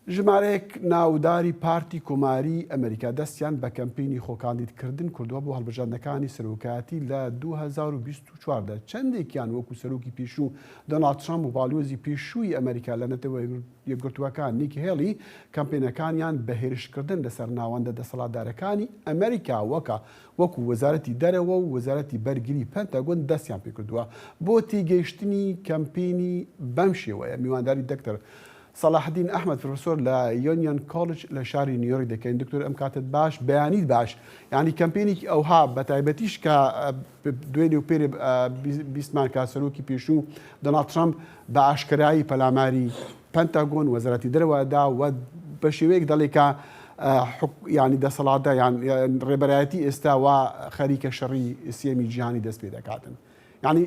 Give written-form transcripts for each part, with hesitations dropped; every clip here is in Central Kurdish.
ژمارەیەک ناوداری پارتی کۆماریی ئەمریکا دەستیان بە کەمپینی خۆکاندیدکردن کردووە بۆ هەڵبژاردنەکانی سەرۆکایەتی لە 2024 دا، چەندێکیان وەکو سەرۆکی پێشوو دۆناڵد ترەمپ و باڵیۆزی پێشووی ئەمریکا لە نەتەوە یەکگرتووەکان نیکی هێڵی کەمپینەکانیان بە هێرشکردن لەسەر ناوەندە دەسەڵاتدارەکانی ئەمریکا وەکە وەکو وەزارەتی دەرەوە و وەزارەتی بەرگری پەنتاگۆن دەستیان پێکردووە بۆ تێگەیشتنی کەمپینی بەم شێوەیە میوانداری دکتۆر سەڵاحەدین ئەحمەد پرۆفسۆر لە Union College لە شاری نیویۆرک دەکەین دکتۆر ئەم کاتت باش بەیانیت باش یعنی کەمپینێکی ئەوها بە تایبەتیش کە دوێنێ و پێرێ بیستمان کە سەرۆکی پێشوو دۆناڵد ترەمپ بە ئاشکرایی پەلاماری پەنتاگۆن وەزارەتی دەرەوە دا و بە شێوەیەک دەڵێ کە ینی دەسەڵاتدا یان ڕێبەرایەتی ئێستا وا خەریکە شەڕی سیەمی جیهانی دەست پێ دەکاتن. یانی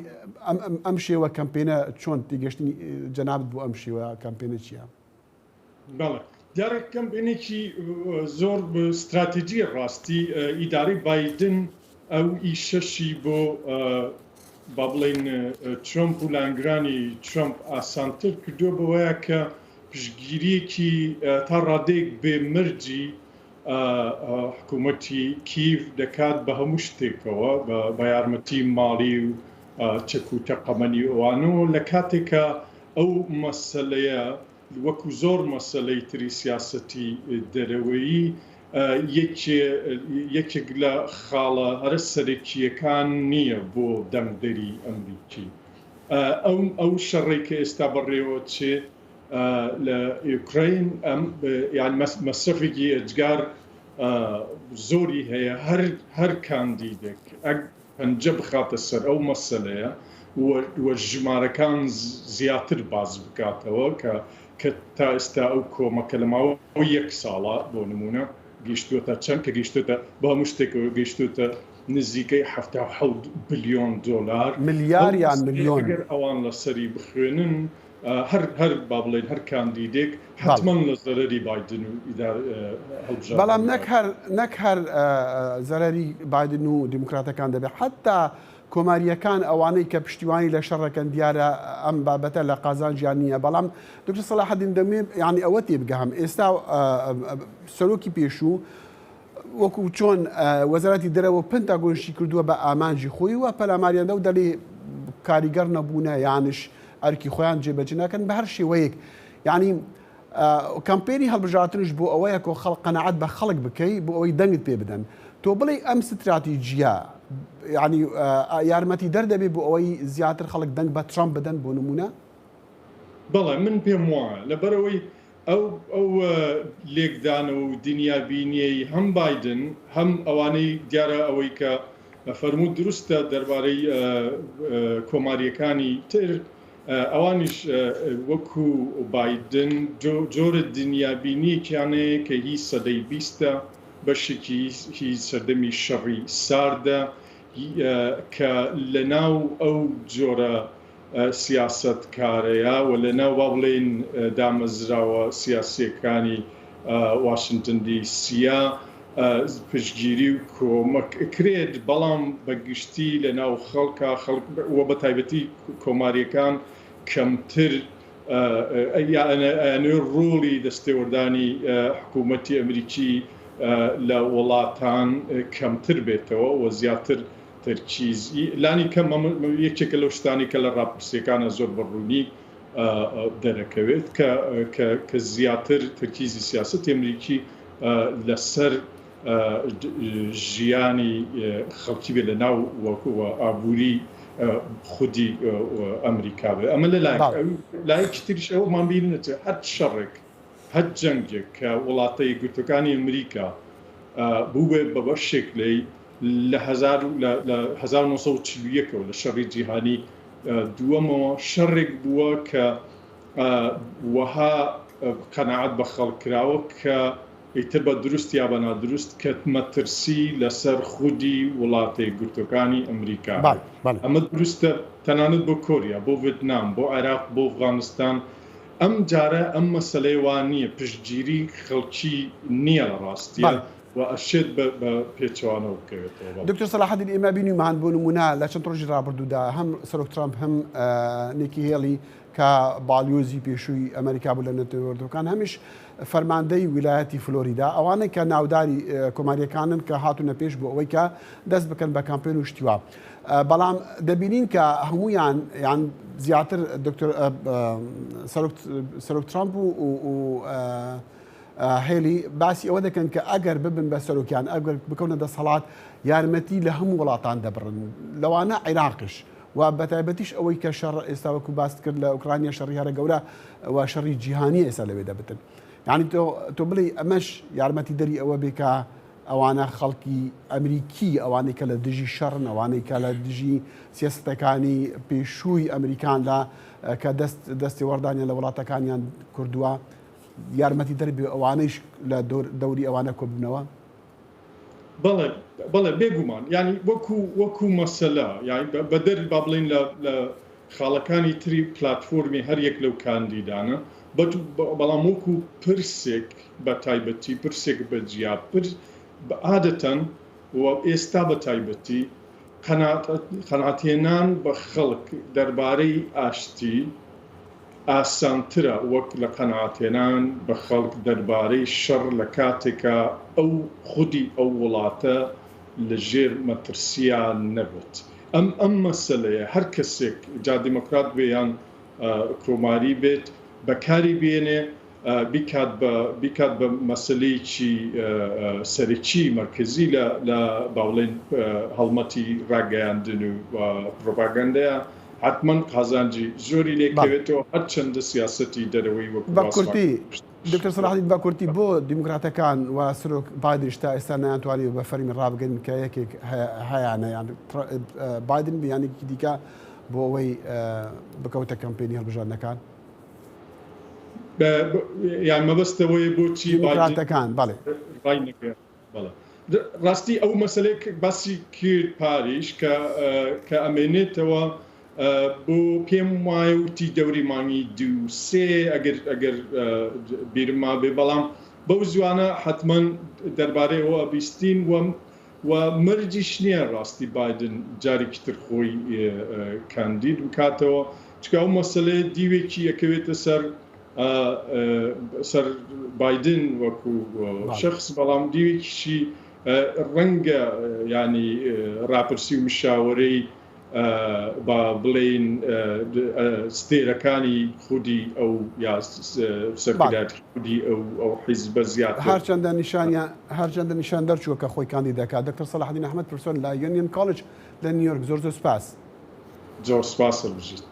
ئەم شێوە کەمپینە چۆن تێگەشتنی جەنابت بۆ ئەم شێوە کەمپینە چییە؟ بەڵێ دیارە کەمپینێکی زۆر ستراتیجی ڕاستی ئیدارەی بایدن ئەو ئیشەشی بۆ با بڵین ترەمپ و لانگرانی ترەمپ ئاسانتر کردووە بەوەیە کە پشتگیریەکی تا ڕادەیەک بێ مەرجی حکوومەتی کیڤ دەکات بە هەموو شتێکەوە بە یارمەتی ماڵی و چەک و تەقەمەنی ئەوانەوە لە کاتێکا ئەو مەسەلەیە وەکو زۆر مەسەلەی تری سیاسەتی دەرەوەیی یەکێک لە خاڵە هەرە سەرەکییەکان نییە بۆ دەنگدەری ئەمریکی. ئەو شەڕەی کە ئێستا بەڕێوە چێ لە ئۆکراین ئەم یان مەسرەفێکی ئێجگار زۆری هەیە هەر هەر کاندیدێک ئەگ پەنجە بخاتە سەر ئەو مەسەلەیە و ژمارەکان زیاتر باز بکاتەوە کە کە تا ئێستا ئەو کۆمەکە لە ماوەی یەک ساڵە بۆ نمونە گەیشتووەتە چەند کە گەیشتووەتە بە هەموو شتێکەوە گەیشتووەتە نزیکەی 77 بلیۆن دۆلار ملیار یان ملیۆن ئەگەر ئەوان لەسەری بخوێنن هەر هەر با بڵێین هەر کاندیدێک حەتمەن لە زەرەری بایدن و ئیدار هەڵبژاردنی بەڵام نەک هەر نەک هەر زەرەری بایدن و دیموکراتەکان دەبێت حەتا کۆمارییەکان ئەوانەی کە پشتیوانی لە شەڕ دەکەن دیارە ئەم بابەتە لە قازانجیان نییە بەڵام دکتۆر سەلاحەدین دەمێ یعنی ئەوە تێبگەهم ئێستا سەرۆکی پێشوو وەکو چۆن وەزارەتی دەرەوە پنتاگۆنشی کردووە بە ئامانجی خۆی و پەلاماریاندا و دەڵێ کاریگەر نەبوونە یانش ئەرکی خۆیان جێبەجێ ناکەن بە هەر شێوەیەک یعنی کەمپێنی هەڵبژارتنش بۆ ئەوەیە کۆ خەڵک قەناعەت بە خەڵک بکەی بۆ ئەوەی دەنگت پێ بدەن تۆ بڵێ ئەم ستراتیجیە یعنی یارمەتی دەردەبێ بۆ ئەوەی زیاتر خەڵک دەنگ بە ترامپ بدەن بۆ نمونە؟ بەڵێ من پێم وایە لەبەرئەوەی ئەو ئەو لێکدانەوە و دنیابینیەی هەم بایدن هەم ئەوانەی دیارە ئەوەی کە فەرمووت دروستە دەربارەی کۆماریەکانی تر ئەوانیش وەکو بایدن جۆرە دنیابینیەکیان هەیە کە هی سەدەی بیستە بەشێکی هی سەردەمی شەڕی ساردە کە لەناو ئەو جۆرە سیاسەتکارەیە و لە ناو با بڵێین دامەزراوە سیاسییەکانی واشنتن دی سیە پشتگیری و کۆمەک ئەکرێت، بەڵام بە گشتی لە ناو خەڵکا خەڵک و بە تایبەتی کۆمارییەکان کەمتر ئەیانەوێت ڕۆڵی دەستێوەردانی حکوومەتی ئەمریکی لە وڵاتان کەمتر بێتەوە و زیاتر تەرکیز لانی کەم ئەمە یەکێکە لەو شتانەی کە لە ڕاپرسیەکانە زۆر بە ڕوونی دەرەکەوێت کە کە زیاتر تەرکیزی سیاسەتی ئەمریکی لەسەر ژیانی خەڵکی بێ لە ناو ئابووری خودی ئەمریکا بێ ئەمە لە لایەکی تریش ئەومان بیر نەچێت هەر شەڕێک هەر جەنگێک کە وڵاتە یەکگرتووەکانی ئەمریکا بووبێت بە بەشێک لێی لە 1941 ەوە لە شەڕی جیهانی دووەمەوە شەڕێک بووە کە وەها قەناعەت بە خەڵک کراوە کە ئیتر بە دروست یا بە نادروست کە مەترسی لەسەر خودی وڵاتە یەکگرتووەکانی ئەمریکا هەیە. ئەمە دروستە تەنانەت بۆ کۆریا، بۆ ڤێتنام، بۆ عێراق، بۆ ئەفغانستان. ئەم جارە ئەم مەسەلەیە وا نییە، پشتگیری خەڵکی نییە لە ڕاستیا و ئەشێت بە پێچەوانەوە بکەوێتەوە. بەڵێ. دکتۆر سەلاحەدین ئێمە بینیمان بۆ نموونە لە چەند ڕۆژی ڕابردوودا هەم سەرۆک ترامپ هەم نیکی هێڵی. کە باڵیۆزی پێشووی ئەمریکا بوو لە نەتەوەیەکگرتووەکان، هەمیش فەرماندەی ویلایەتی فلۆریدا، ئەوانەی کە ناوداری کۆمارییەکانن کە هاتوونە پێش بۆ ئەوەی کە دەست بکەن بە کامپێن و شتی وا. بەڵام دەبینین کە هەموویان یان زیاتر دکتۆر سەرۆک ترامپ و هێلی باسی ئەوە دەکەن کە ئەگەر ببن بە سەرۆکیان ئەگەر بکەونە دەسەڵات یارمەتی لە هەموو وڵاتان دەبڕن لەوانە عیراقش و بەتایبەتیش ئەوەی کە شەڕ ئێستا وەکو باست کرد لە ئۆکرانیا شەڕی هەرە گەورە و شەڕی جیهانی ئێستا لەوێ دەبتن یعنی تۆ تۆ بڵێ ئەمەش یارمەتی دەری ئەوە بێ کە ئەوانە خەڵکی ئەمریکی ئەوانەی کە لە دژی شەڕن ئەوانەی کە لە دژی سیاستەکانی پێشووی ئەمریکان لە کە دەست دەستێوەردانیان لە وڵاتەکانیان کردووە یارمەتی دەربێ ئەوانەیش لە دەوری ئەوانە کۆببنەوە؟ بەڵێ بەڵێ بێگومان یانی وەکو وەکو مەسەلە یانی بەدەر با بڵێین لە لە خاڵەکانی تری پلاتفۆرمی هەر یەک لەو کاندیدانە بەڵام وەکو پرسێک بە تایبەتی پرسێک بە جیا پرس عادەتەن و ئێستا بە تایبەتی قەناعەتهێنان بە خەڵک دەربارەی ئاشتی ئاسانترە وەک لە قەناعەتهێنان بە خەڵک دەربارەی شەڕ لە کاتێکا ئەو خودی ئەو وڵاتە لە ژێر مەترسیا نەبێت. ئەم ئەم مەسەلەیە هەر کەسێک جا دیمۆکرات بێ یان کۆماری بێت بەکاری بێنێ بیکات بە بیکات بە مەسەلەیەکی سەرەکی مەرکەزی لە لە با بڵێین هەڵمەتی ڕاگەیاندن و پرۆپاگەندەیە حەتمەن قازانجی زۆری لێ بەڵێ. کەوێتەوە هەرچەندە سیاسەتی دەرەوەی وەکو بە باسمان کورتی کرد دکتۆر سەلاحەدین بە کورتی بۆ دیموکراتەکان و سەرۆک بایدنیش تا ئێستا نەیانتوانیوە بە فەرمی ڕابگەن کە یەکێک هەیانە یان بایدن یان یەکێکی دیکە بۆ ئەوەی بکەوتە کەمپینی هەڵبژاردنەکان؟ یان مەبەست ئەوەیە بۆچی بایدن دیموکراتەکان بەڵێ. ڕای نەگەیاند؟ بەڵێ ڕاستی ئەو مەسەلەیە کە باسی کرد پاریش کە کە ئەمێنێتەوە بۆ پێم وایە وتی دەوری مانگی دوو سێ ئەگەر ئەگەر بیرم مابێ بەڵام بەو زوانە حتمما دەربارەی ئەوە بیستین و و مەرجیش نییە ڕاستی بایدن جارێکی تر خۆی کاندید بکاتەوە چکە ئەو مەسلەیە دیوێکی ئەکەوێتە سەر سەر بایدن وەکو شخص بەڵام دیوێکیشی ڕەنگە ینی ڕاپرسی و مشاوەرەی با بڵێین ستێرەکانی خودی ئەو یا سەرکردایەتی خودی ئەو ئەو حیزبە زیاتر. هەرچەندە نیشانیان هەرچەندە نیشان دەرچووە کە خۆی کاندید دەکات. دکتۆر سەلاحەدین ئەحمەد پرۆفسۆر لە یۆنیۆن کۆلج لە نیویۆرک زۆر زۆر سوپاس. زۆر سوپاس بژیت.